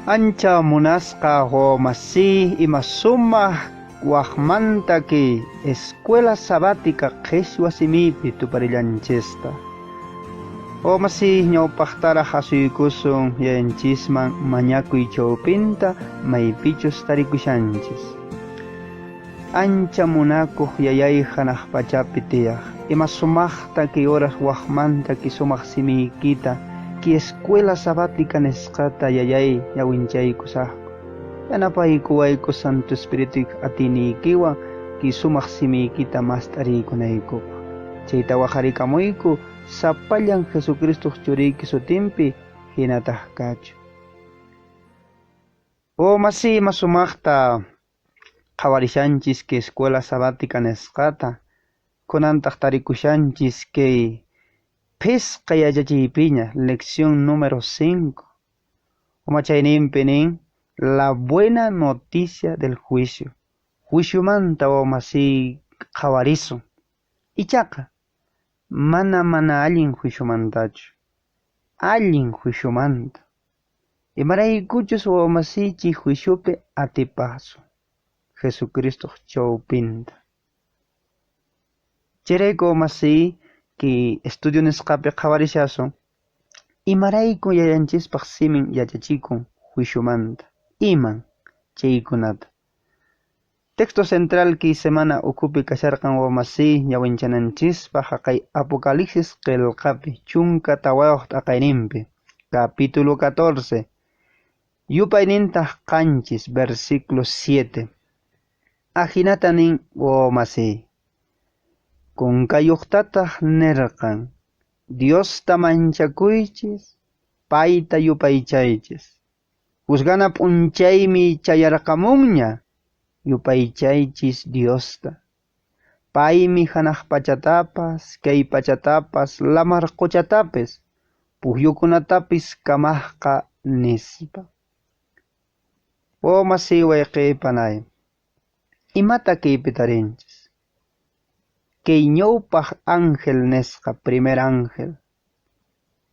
Ancha munasqa wawamasiy ima sumaq waqmanta kay escuela sabática qhichwa simipi tuparillanchista. Wawamasiy ñawpaqtaraq asuykusun yayanchisman mañakuy chawpinta maypichus tarikushanchis. Ancha munakuq yayay hanaq pachapi tiyaq, ima sumaqta kay horas waqmanta kay sumaq simiykita kay escuela sabática nisqata yayay ñawinchaykusaqku. Yanapaykuwayku Santo Espirituyki atiyniykiwan kay sumaq simiykita mast'ariykunaykupaq. Chayta waqarikamuyku sapallan Jesucristoq churiyki sutinpi hinataq kachu. Wawamasiy ima sumaqta qhawarishanchis kay escuela sabática nisqata, kunantaq tarikushanchis kay phisqa yachachiypiña, lección número 5. Umachayninpi nin la buena noticia del juicio. Juiciomanta wawamasiy qhawarisun. Ichaqa mana mana allin juiciomantachu, allin juiciomanta. Imaraykuchus wawamasiychik juiciopi atipasun Jesucristoq chawpinta. Chayrayku wawamasiy kay estudio nisqapi qhawarishasun imarayku yayanchispaq simin yachachikun juiciomanta, iman chaykunata. Texto central kay semana ukhupi kasharqan wawamasiy ñawinchananchispaq haqay Apocalipsis qillqapi 14 t'aqayninpi, capítulo 14, yupaynintaq 7, versículo 7. Ajinata nin wawamasiy. Kunkayuqtataq nirqan, Diosta manchakuychis, payta yupaychaychis. Juzgana p'unchaymi chayarqamunña, yupaychaychis Diosta. Paymi hanaq pachatapas, kay pachatapas, lamar quchatapis, pukyukunatapis kamaqqa nispa. Wawamasiy wayqiypanay, imata kaypi tarinchis? Kay ñawpaq ángel nisqa, primer ángel.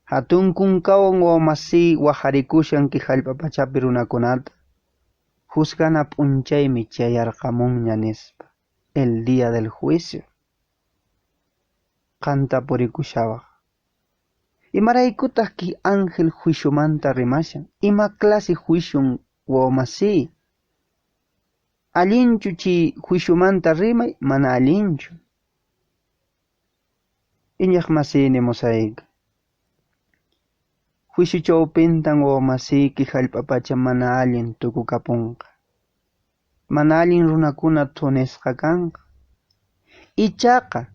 Hatun kunkawan wawamasiy waqarikushan kay hallp'a pachapi runakunata. Juzgana p'unchaymi chayarqamunña nispa, el día del juicio. Qanta purikushawaq. Imaraykutaq kay ángel juiciomanta rimashan? Ima clase juicio wawamasiy? Allinchu chay juiciomanta rimay? Mana allinchu. Iñiqmasiyni mosaica. Juicio chawpintan wawamasiyki hallp'a pacha mana allin tukukapunqa. Mana allin runakuna thunisqa kanqa. Ichaqa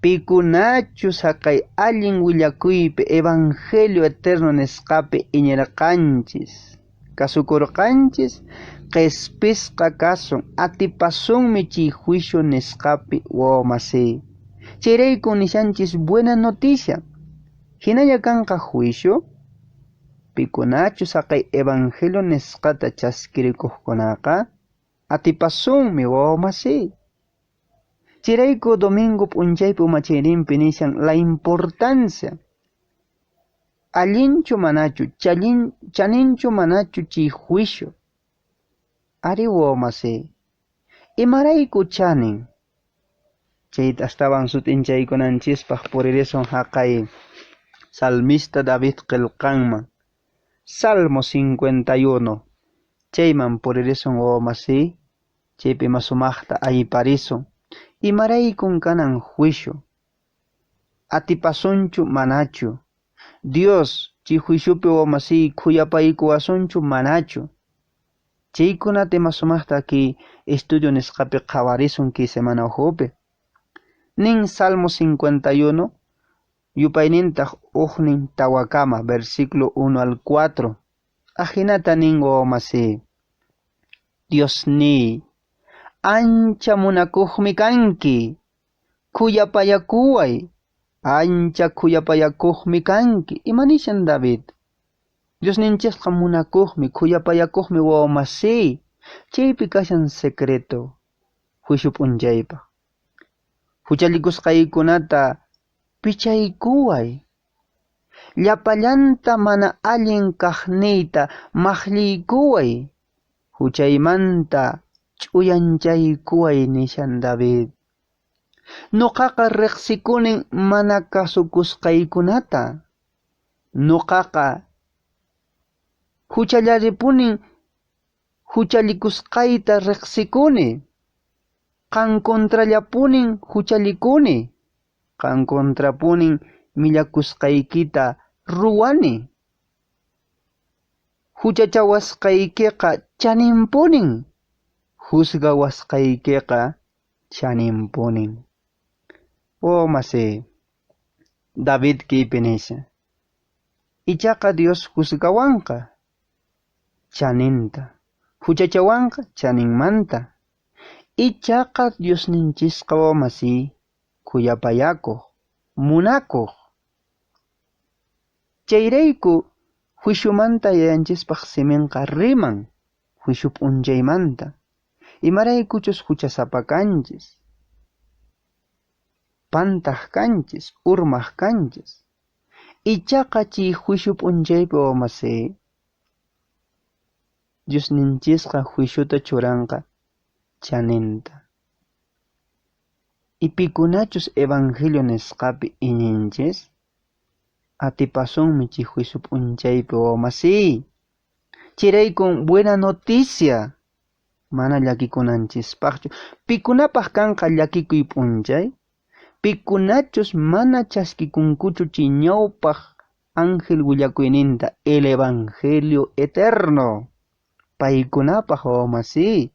pikunachus haqay allin willakuypi evangelio eterno nisqapi iñirqanchis, kasukurqanchis, qhispisqa kasun, atipasunmi chay juicio nisqapi wawamasiy. Chayrayku nishanchis buena noticia. Hinalla kanqa juicio, pikunachus haqay evangelio nisqata chaskirikuqkunaqa atipasunmi wawamasiy. Chayrayku domingo p'unchaypi umachayninpi nishan la importancia. Allinchu manachu, chaninchu manachu chay juicio. Ari wawamasiy, imarayku chanin? Chayta astawan sut'inchaykunanchispaq puririsun haqay salmista David qillqanman. Salmo 51. Chayman puririsun wawamasiy, chaypi ima sumaqta ayparisun. Imaraykun kanan juicio? Atipasunchu manachu? Dios chay juiciopi wawamasiy khuyapaykuwasunchu manachu? Chaykunata ima sumaqta kay estudio nisqapi qhawarisun kay semana ukhupi. Nin Salmo 51, yupaynintaq uqnin tawakama, versículo 1 al 4. Ajinata nin wawamasiy. Diosniy, ancha munakuqmi kanki, khuyapayakuway, ancha khuyapayakuqmi kanki. Imanishan David? Diosninchikqa munakuqmi, khuyapayakuqmi wawamasiy. Chaypi kashan secreto, juicio p'unchaypaq. Huchallikusqaykunata pichaykuway. Llapallanta mana allin kaqniyta maqlliykuway, huchaymanta ch'uyanchaykuway nishan David. Nuqaqa riqsikunin mana kasukusqaykunata. Nuqaqa huchallaripunin huchallikusqayta riqsikuni. Qan contrallapunin huchallikuni. Qan contrapunin millakusqaykita ruwani. Huchachawasqaykiqa chaninpunin. Juzgawasqaykiqa chaninpunin. Oh, masi, David kaypi nishan. Ichaqa Dios juzgawanqa chaninta, huchachawanqa chaninmanta. Ichaqa Diosninchisqa wawamasi khuyapayakuq, munakuq. Chayrayku juiciomanta yayanchispaq siminqa riman, juicio p'unchaymanta. Imaraykuchus huchasapa kanchis, pantaq kanchis, urmaq kanchis. Ichaqa chay juicio p'unchaypi wawamasi, Diosninchisqa juiciota churanqa chaninta. Y pikunachus evangelio nisqapi iñinchis, atipasunmi chay juicio p'unchaypi wawamasi. Chayraykun buena noticia mana llakikunanchispaqchu. Pikunapaq kanqa llakikuy p'unchay? Pikunachus mana chaskikunkuchu chay ñawpaq ángel willakuyninta, el evangelio eterno. Paykunapaq wawamasi.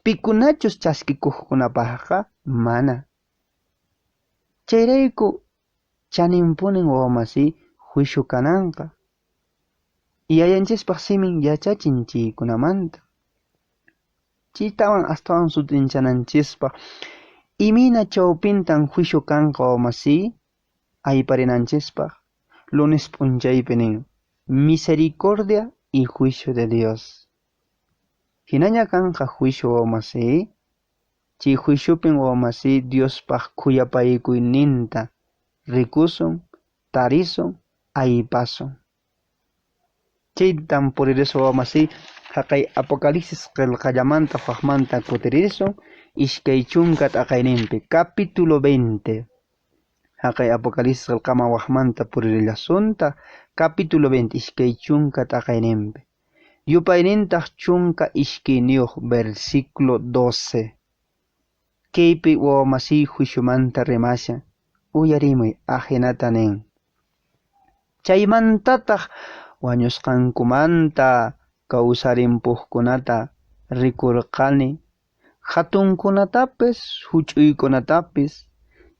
Pikunachus chaskikuqkunapaqqa mana. Chayrayku chaninpunin wawamasi juicio kananqa. Yayanchispaq simin yachachin chaykunamanta. Chaytawan astawan sut'inchananchispaq imayna chawpintan juicio kanqa wawamasi ayparinanchispaq lunes p'unchaypi nin misericordia y juicio de Dios. Hinaña kanqa juicio wawamasi, chay juiciopin wawamasi Diospaq khuyapaykuyninta rikusun, tarisun, aypasun. Chaytan puririsun wawamasi haqay Apocalipsis qillqallamanta huaqmanta kutirisun 20 t'aqayninpi, capítulo 20. Haqay Apocalipsis qillqaman waqmanta puririllasunta, capítulo 20, 20 t'aqayninpi. Yupaynintaq 12, versículo 12. Kaypi wawamasi juiciomanta rimashan, uyarimuy ahinata nin. Chaymantataq wañusqankumanta kawsarimpuqkunata rikurqani, hatunkunatapis huch'uykunatapis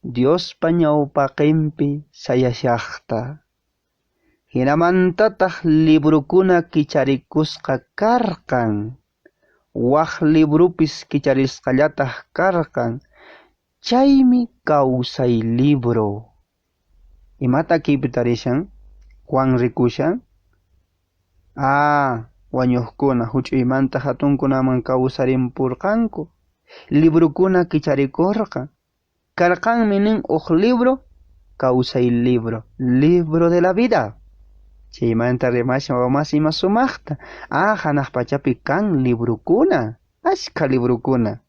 Diospa ñawpaqinpi sayashaqta. Hinamantataq librukuna kicharikusqa karqan, waq librupis kicharisqallataq karqan, chaymi kawsay libro. Imata kaypi tarishan? Juan rikushan? Ah, wañuqkuna huch'uymanta hatunkunaman kawsarimpurqanku. Librukuna kicharikurqan. Karqanmi nin huk libro, kawsay libro, libro de la vida. Chaymanta rimashan wawamasi ima sumaqta. Ah, hanaq pachapi kan librukuna, ashkha librukuna.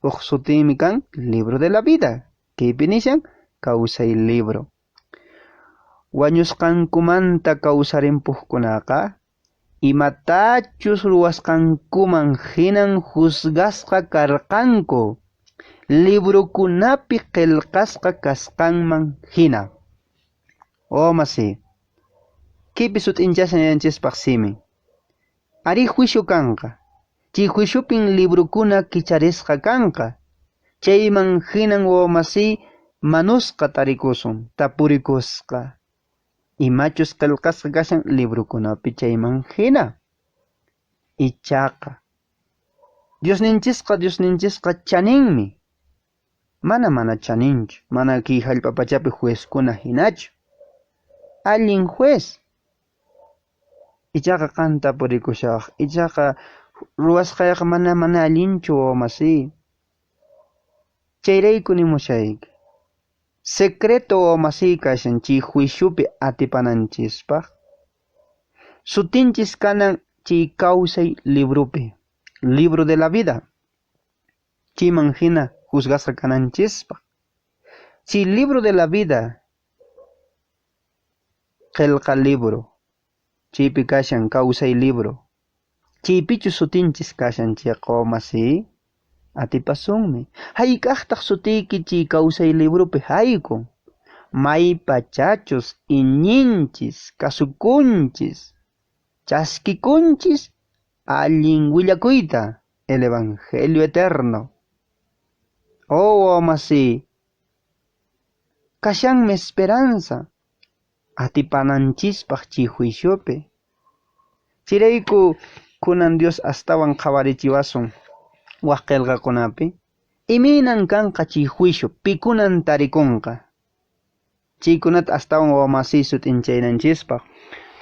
Huk sutinmi kan libro de la vida. Kaypi nishan kawsay libro. Wañusqankumanta kawsarimpuqkunaqa imatachus ruwasqankuman hinan juzgasqa karqanku, librokunapi qillqasqa kasqanman hina. Oh, masi. Kaypi sut'inchashan yayanchispaq simin. Ari juicio kanqa. Chay juiciopin librokuna kicharisqa kanqa. Chayman hinan wawamasi manusqa tarikusun, tapurikusqa. Imachus qillqasqa kashan librokunapi chayman hina. Ichaqa Diosninchisqa chaninmi. Mana chaninchu, mana kay hallp'a pachapi juezkuna hinachu. Allin juez. Ichaqa qan tapurikushaq, ichaqa ruwasqayqa mana allinchu wawamasi. Chayrayku nimushayki. Secreto wawamasiy kashan chay juiciopi atipananchispaq. Sutinchis kanan chay kawsay libropi, libro de la vida. Chayman hina juzgasqa kananchispaq. Chay libro de la vida qillqa libro, chaypi kashan kawsay libro. Chaypichu sutinchis kashan chayqa wawamasiy atipasunmi. Hayk'aqtaq sutiyki chay kawsay libropi haykun? Maypachachus iñinchis, kasukunchis, chaskikunchis allin willakuyta, el evangelio eterno. Oh, wawamasiy, kashanmi esperanza atipananchispaq chay juiciopi. Chayrayku kunan Dios astawan qhawarichiwasun wak qillqakunapi. Imaynan kanqa chay juicio, pikunan tarikunqa. Chaykunata astawan wawamasiy sut'inchaynanchispaq.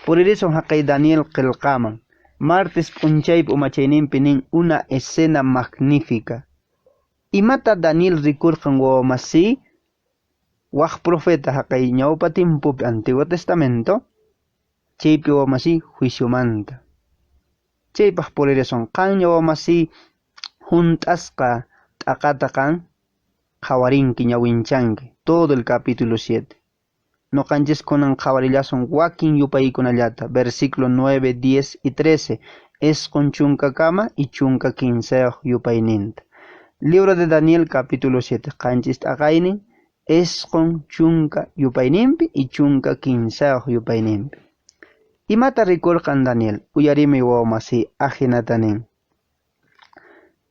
Puririsun haqay Daniel qillqaman. Martes p'unchaypi umachayninpi nin una escena magnífica. Imata Daniel rikurqan wawamasiy wak profeta haqay ñawpa timpupi Antiguo Testamento chaypi wawamasiy juiciomanta. Chaypaq puririsun qanña wawamasiy hunt'asqa t'aqata qan qhawarinki ñawinchanki todo el capítulo 7. Ñuqanchis kunan qhawarillasun wakin yupaykunallata versículo 9, 10 y 13 isqun chunkakama y chunka kinsayuq yupayninta. Libro de Daniel capítulo 7 qanchis t'aqaynin isqun chunka yupayninpi y chunka kinsayuq yupayninpi. Imata rikurqan Daniel? Uyarimi wawamasiy ahinata nin.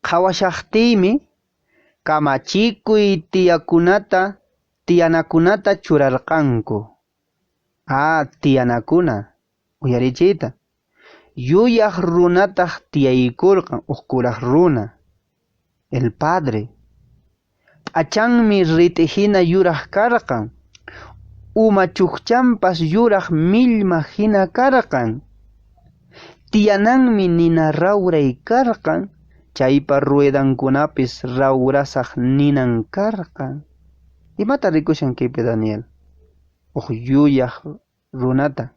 Qhawashaqtiymi kamachikuy tiyakunata tiyanakunata churarqanku. Ah, tiyanakuna. Uyarichiyta. Yuyaq runataq tiyaykurqan huk kuraq runa. El padre. P'achanmi rit'i hina yuraq karqan. Uma chukchanpas yuraq millma hina karqan. Tiyananmi nina rawray karqan. Chaypa ruedankunapis rawrasaq ninan karqan. Imata rikushan kaypi Daniel? Huk yuyaq runata.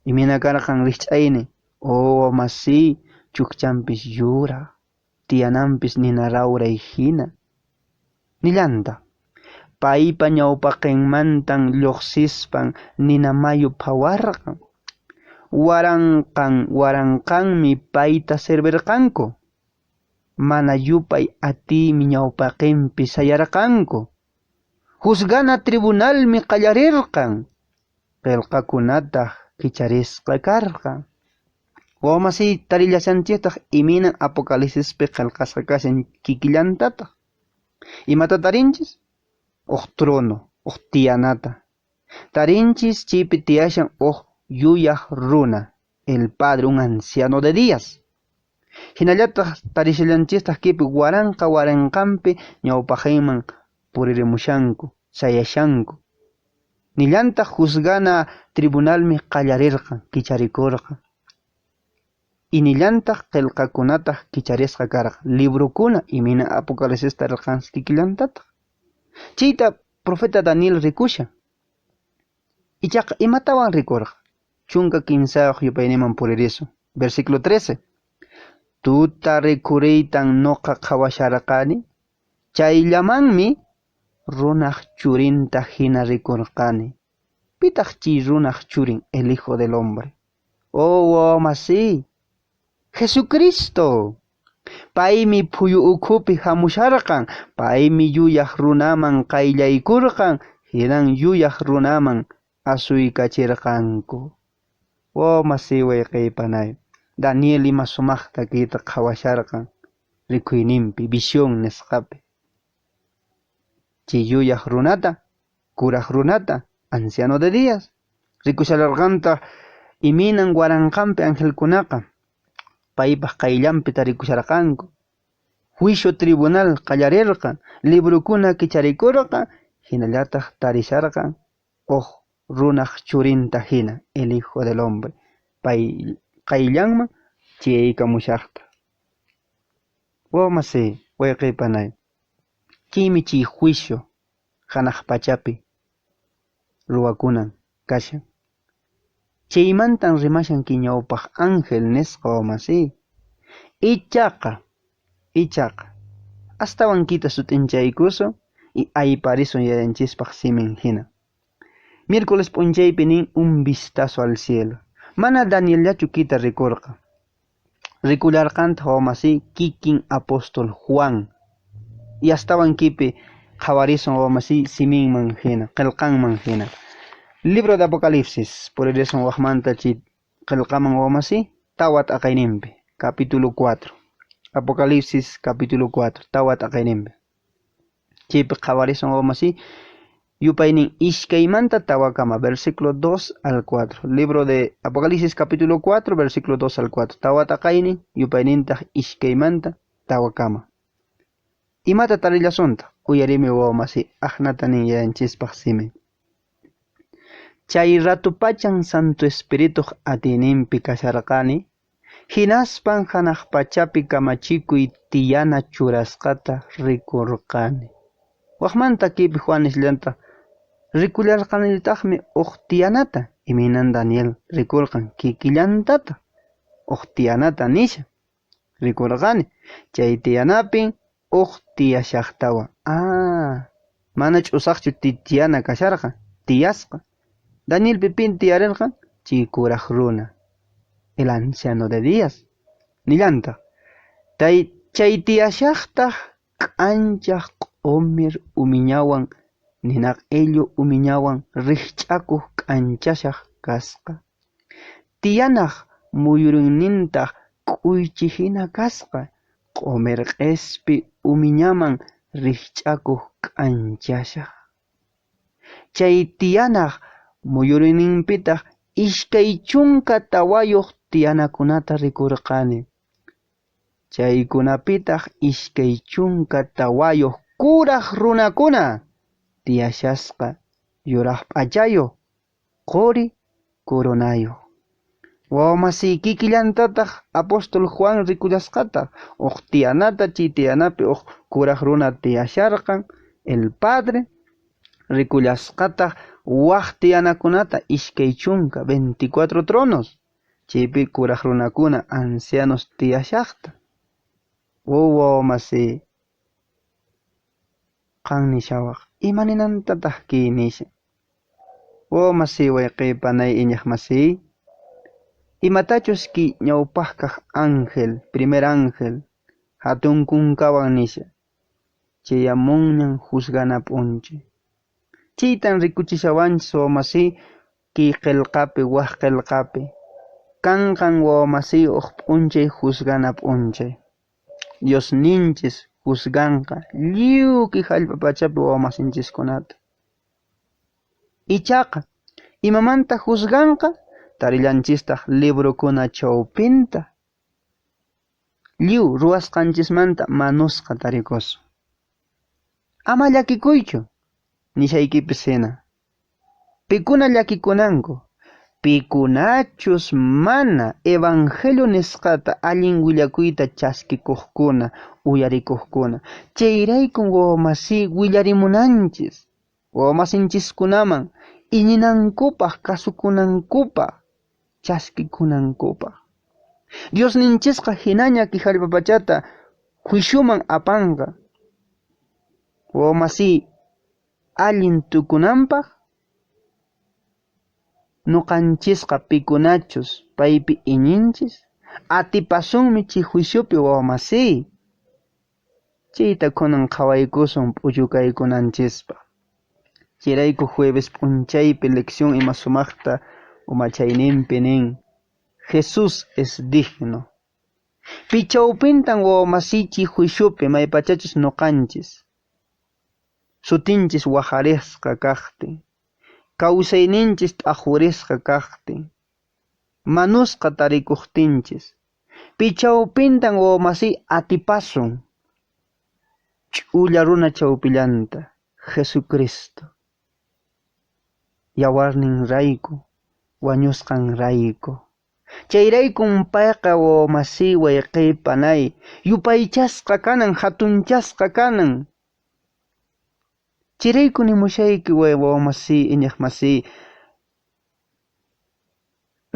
Imayna karqan rikch'aynin? Oh, masiy, chukchanpis yuraq, tiyananpis nina rawray hina. Nillanta. Paypa ñawpaqinmantan lluqsispan nina mayu phawarqan. Waranqan waranqanmi payta servirqanku. Mana yupay atiymi ñawpaqinpi sayarqanku. Juzgana tribunalmi qallarirqan. Qillqakunataq kicharisqa karqan. Wawamasiy tarillashanchiktaq imaynan Apocalipsispi qillqasqa kashan kikillantataq. Imata tarinchis? Huk trono, huk tiyanata. Tarinchis chaypi tiyashan huk yuyaq runa, el padre, un anciano de días. Hinallataq tarishallanchistaq kaypi waranqa waranqanpi ñawpaqinman puririmushanku, sayashanku. Nillantaq juzgana tribunalmi qallarirqan, kicharikurqan. Y nillantaq qillqakunataq kicharisqa karqan, librokuna imayna Apocalipsis tarirqan kikillantataq. Chayta profeta Daniel rikushan. Ichaqa imatawan rikurqa? Chunka kinsayuq yupayninman puririsun. Versículo 13. Tuta rikuriytan nuqa qhawasharqani, chayllamanmi runaq churinta hina rikurqani. Pitaq chay runaq churin, el hijo del hombre? Oh, wawamasiy, Jesucristo. Paymi phuyu ukhupi hamusharqan, paymi yuyaq runaman qayllaykurqan, hinan yuyaq runaman asuykachirqanku. Wawamasiy wayqiypanay, Daniel ima sumaqta kayta qhawasharqan rikuyninpi, visión nisqapi. Chay yuyaq runata, kuraq runata, anciano de días, rikushallarqantaq imaynan waranqanpi angelkunaqa paypaq qayllanpi tarikusharqanku. Juicio tribunal qallarirqan, librokuna kicharikurqan, hinallataq tarisharqan huk runaq churinta hina, el hijo del hombre, pay qayllanman chayaykamushaqta. Wawamasiy, wayqiypanay, chaymi chay juicio Hanaq pachapi ruwakunan kashan. Chaymantan rimashan kay ñawpaq ángel nisqa wawamasiy. Ichaqa, ichaqa, astawan kita sut'inchaykusun y ayparisun yayanchispaq simin hina. Miércoles p'unchaypi nin un vistazo al cielo. Mana Daniellachu kita rikurqa. Rikullarqantaq wawamasiy kikin apóstol Juan. Y astawan kipi qhawarisun wawamasiy siminman hina, qillqanman hina. Libro de Apocalipsis, puririsun waqmanta chay qillqaman wawamasiy, tawa t'aqayninpi, capítulo 4. Apocalipsis capítulo 4, tawa t'aqayninpi. Chaypi qhawarisun wawamasiy, yupaynin iskaymanta tawakama, versículo 2 al 4. Libro de Apocalipsis capítulo 4, versículo 2 al 4. Tawa t'aqaynin, yupaynintaq iskaymanta tawakama. Imata tarillasunta? Uyarimi wawamasiy, aqnata nin yayanchispaq simin. Chay ratupachan Santo Espirituq atiyninpi kasharqani, hinaspan hanaq pachapi kamachikuy tiyana churasqata rikurqani. Waqmanta kaypi Juan nisllanta rikullarqanitaqmi huk tiyanata, imaynan Daniel rikurqan kikillantata huk tiyanata nisha rikurqani. Chay tiyanapin huk tiyashaqtawan. Ah, mana ch'usaqchu tiyana kasharqan, tiyasqa. Danielpi pin tiyarirqan? Chay kuraq runa, el anciano de días. Nillantaq, chay tiyashaqtaq k'anchaq q'umir umiñawan ninaq illu umiñawan rikch'akuq k'anchashaq kasqa. Tiyanaq muyuriynintaq k'uychi hina kasqa, q'umir q'ispi umiñaman rikch'akuq k'anchashaq. Chay tiyanaq muyuriyninpitaq 24 tiyanakunata rikurqani. Chaykunapitaq 24 kuraq runakuna tiyashasqa yuraq p'achayuq, quri coronayuq. Wawamasiy kikillantataq apóstol Juan rikullasqataq huk tiyanata, chay tiyanapi huk kuraq runa tiyasharqan, el Padre, rikullasqataq waq tiyanakunata 20, 24 tronos, chaypi kuraq runakuna ancianos tiyashaqta. Wawamasiy, qan nishawaq, ima ninantataq kay nishan? Wawamasiy wayqiy panay iñiqmasiy, imatachus kay ñawpaqkaq ángel, primer ángel, hatun kunkawan nisha, chayamunñan juzgana p'unchay. Chaytan rikuchishawanchis wawamasiy kay qillqapi, waq qillqapi. Kanqan wawamasiy huk p'unchay juzgana p'unchay. Diosninchis juzganqa lliw kay hallp'a pachapi wawamasinchiskunata. Ichaqa, imamanta juzganqa? Tarillanchistaq librokuna chawpinta. Lliw ruwasqanchismanta manusqa tarikusun. Ama llakikuychu, nishaykipis hina. Pikuna llakikunanku? Pikunachus mana evangelio nisqata allin willakuyta chaskikuqkuna, uyarikuqkuna. Chayraykun wawamasiy willarimunanchis, wawamasinchiskunaman iñinankupaq, kasukunankupaq, chaskikunankupaq. Diosninchisqa hinaña kay hallp'a pachata juicioman apanqa. Wawamasiy allin tukunanpaq, nuqanchisqa pikunachus paypi iñinchis, atipasunmi chay juiciopi wawamasiy. Chayta kunan qhawaykusun p'uchukaykunanchispaq. Chayrayku jueves p'unchaypi lección ima sumaqta umachayninpi nin, Jesús es digno. Pichawpintan wawamasiy chay juiciopi maypachachus nuqanchis, sutinchis waqarisqa kaqtin, kawsayninchis t'aqwirisqa kaqtin, manusqa tarikuqtinchis, pichawpintan wawamasiy atipasun ch'ulla runa chawpillanta, Jesucristo. Yawarnin rayku, wañusqan rayku. Chayraykun payqa wawamasiy wayqiy panay, yupaychasqa kanan, hatunchasqa kanan. Chayrayku nimushayki wawamasiy, iñiqmasiy,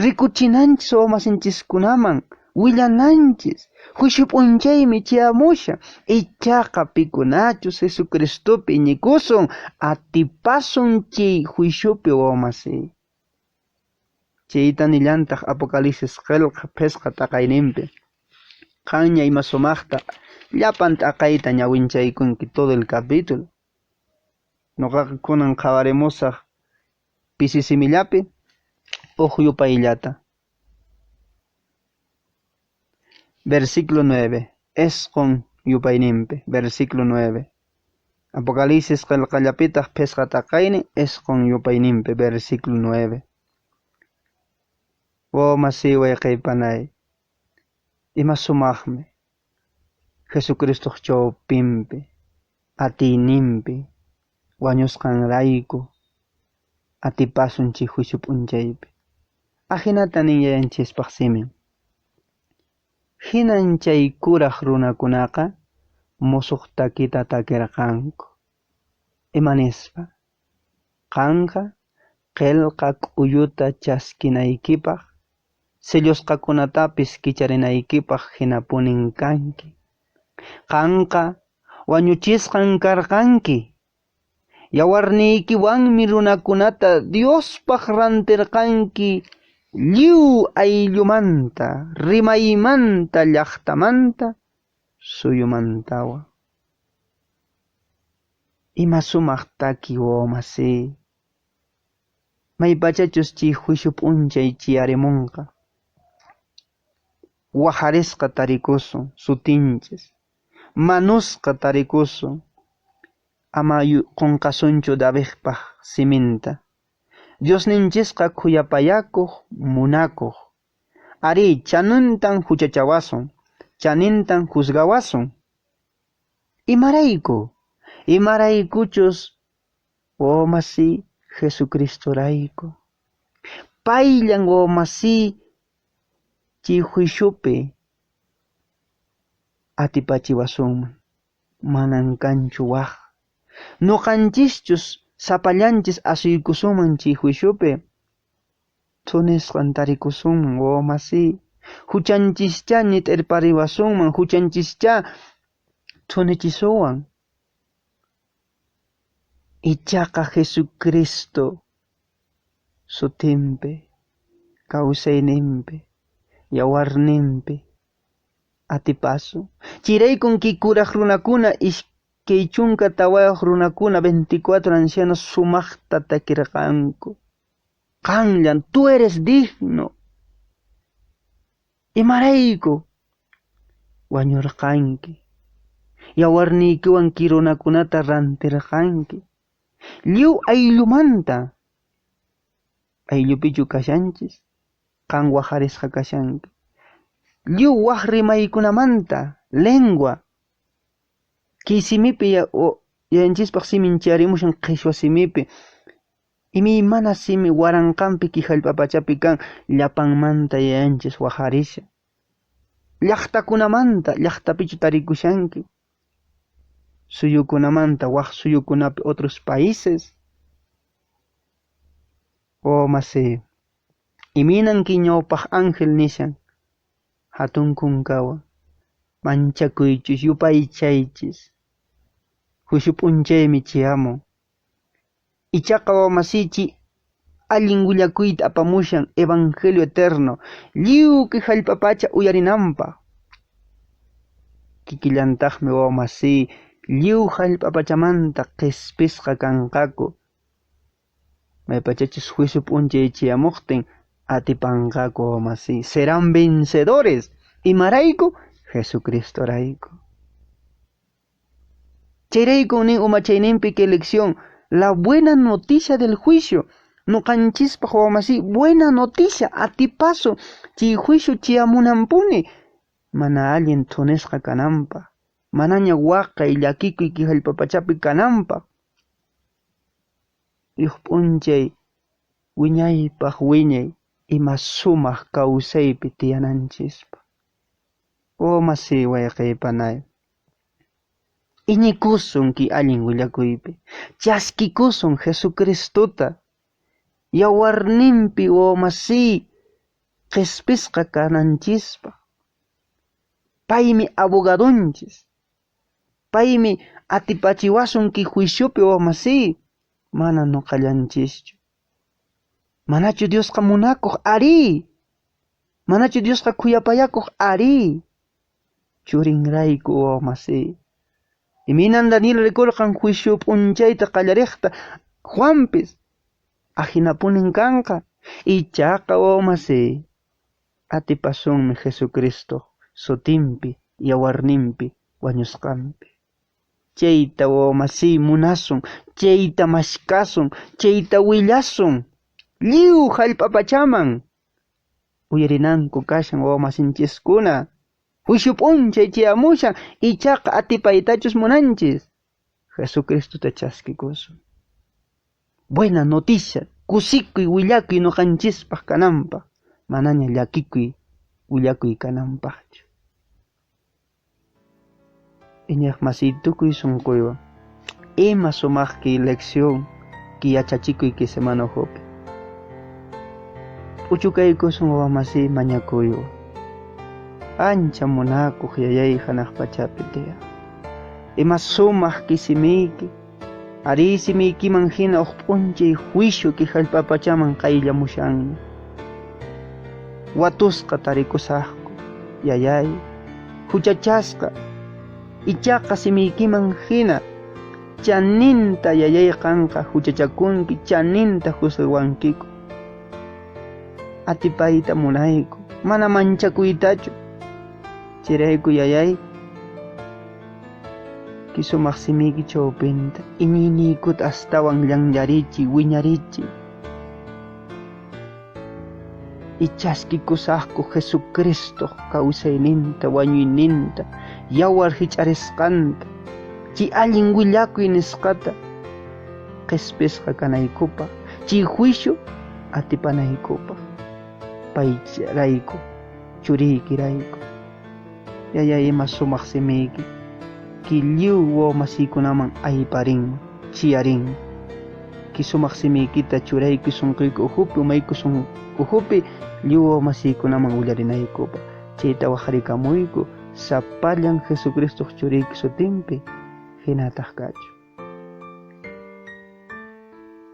rikuchinanchis wawamasinchiskunaman, willananchis, juicio p'unchaymi chayamushan, ichaqa pikunachus Jesucristopi iñikusun, atipasun chay juiciopi wawamasiy. Chayta nillantaq Apocalipsis qelqa phisqa t'aqayninpi. Qanña ima sumaqta llapan t'aqayta ñawinchaykunki todo el capítulo. Noqaqa kunan qhawarimusaq pisi simillapi uj yupayllata. Versículo 9, esqon yupayninpi, versículo 9. Apocalipsis qelqallapitaq phisqa t'aqaynin esqon yupayninpi, versículo 9. Wawamasiy wayqeypanay, ima sumaqmi Jesucristoq chawpinpi, atiyninpi, wañusqanrayku atipasun chay juicio p'unchaypi. Ajinata nin yayanchispaq simin. Hinan chay kuraq runakunaqa musuq takita takirqanku. Ima nispa? Qanqa qelqa k'uyuta chaskinaykipaq, sellosqakunatapis kicharinaykipaq hinapunin kanki. Qanqa wañuchisqan karqanki. Yawarniykiwanmi runakunata Diospaq rantirqanki lliw ayllumanta, rimaymanta, llaqtamanta, suyumantawan. Ima sumaq taki wawamasiy. Maypachachus chay juicio p'unchay chayarimunqa, wajarisqa tarikusun sutinchis, manusqa tarikusun, ama qunqasunchu Davidpaq siminta. Diosninchisqa khuyapayakuq, munakuq. Arí, chanintan huchachawasun, chanintan juzgawasun. Imarayku? Imaraykuchus wawamasiy Jesucristorayku. Payllan wawamasiy chay juiciopi atipachiwasunman. Manan kanchu waq. Noqanchischus sapallanchis asuykusunman chay juiciopi, thunisqan tarikusunman wawamasiy. Huchanchischá ñit'irpariwasunman, huchanchischá thunichisuwan. Ichaqa Jesucristo sutinpi, kawsayninpi, yawarninpi atipasun. Chayraykun kay kuraq runakuna iskay chunka tawayuq runakuna 24 ancianos sumaqta takirqanku. Qanllan, tú eres digno. Imarayku wañurqanki. Yawarniykiwan kay runakunata rantirqanki. Lliw ayllumanta. Ayllupichu kashanchis, qan wajarisqa kashanki. Lliw waq rimaykunamanta, lengua. Kay simipi yayanchispaq simin chayarimushan qheshwa simipi. Imaymana simi waranqanpi kay hallp'a pachapi kan, llapanmanta yayanchis wajarishan. Llaqtakunamanta, llaqtapichu tarikushanki. Suyukunamanta, waq suyukunapi otros países. Wawamasiy, imaynan kay ñawpaq ángel nishan, hatun kunkawan, manchakuychis, yupaychaychis, juicio p'unchaymi chayamun. Ichaqa wawamasiychi allin willakuyta apamushan evangelio eterno, lliw kay hallp'a pacha uyarinanpaq. Kikillantaqmi wawamasiy lliw hallp'a pachamanta qhispisqa kanqaku. Maypachachus juicio p'unchay chayamuqtin atipanqaku wawamasiy. Serán vencedores. Imarayku? Jesucristorayku. Chayrayku nin umachayninpi kay lección, la buena noticia del juicio. Noqanchispaq wawamasiy, buena noticia, atipasun chay juicio chayamunanpuni, mana allin thunisqa kananpaq, manaña waqay llakikuy kay hallp'a pachapi kananpaq. Huk p'unchay wiñaypaq wiñay ima sumaq kawsaypi tiyananchispaq. Wawamasiy wayqeypanay. Iñikusun kay allin willakuypi. Chaskikusun Jesucristota. Yawarninpi wawamasiy qispisqa kananchispaq. Paymi abogadonchis. Paymi atipachiwasun kay juiciopi wawamasiy. Mana nuqallanchischu. Manachu Diosqa munakuq? Arí. Manachu Diosqa khuyapayakuq? Arí. Churinrayku wawamasiy. Imaynan Daniel rikurqan juicio p'unchayta qallariqta Juanpis ahinapunin kanqa. Ichaqa wawamasiy atipasunmi Jesucristoq sutinpi, yawarninpi, wañusqanpi. Chayta wawamasiy munasun, chayta mashkasun, chayta willasun. Lliw hallp'a pachaman uyarinanku kashan wawamasinchiskuna. Juicio p'unchay chayamushan, ichaqa atipaytachus munanchis. Jesucristota chaskikusun. Buena noticia, kusikuy willakuy nuqanchispaq kananpaq, manaña llakikuy willakuy kananpaqchu. Iñiq masiy tukuy sunquywan, ima sumaq kay lección kay yachachikuy kay semana ukhupi. P'uchukaykusun wawamasiy mañakuywan. Ancha munakuq yayay hanaq pachapi tiyaq. Ima sumaq kay simiyki, arí simiykiman hina huk p'unchay juicio kay hallp'a pachaman qayllamushanña. Watusqa tarikusaqku, yayay, huchachasqa, ichaqa simiykiman hina chaninta yayay qanqa huchachakunki, chaninta juzgawankiku. Atipayta munayku, mana manchakuytachu. Chayrayku yayay, kay sumaq simiyki chawpinta iñiyniykuta astawan llanllarichiy, wiñarichiy. Ichaskikusaqku Jesucristoq kawsayninta, wañuyninta, yawar hich'arisqanta, chay allin willakuy nisqata qispisqa kanaykupaq, chay juicio atipanaykupaq. Payrayku, churiykirayku. Yayay ima sumaq simiyki, kay lliw wawamasiykunaman ayparinman, chiyarinman. Kay sumaq simiykita churaykuy sunquyku ukhupi, umayku ukhupi, lliw wawamasiykunaman willarinaykupaq. Chayta waqarikamuyku sapallan Jesucristoq churiyki sutinpi, hinataq kachu.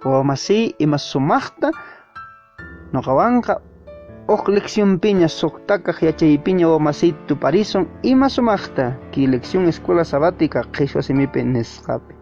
Wawamasiy ima sumaqta nuqawanqa huk leccionpiña suqtakaq yachaypiña wawamasiy tuparisun ima sumaqta kay lección escuela sabática qhichwa simipi nisqapi.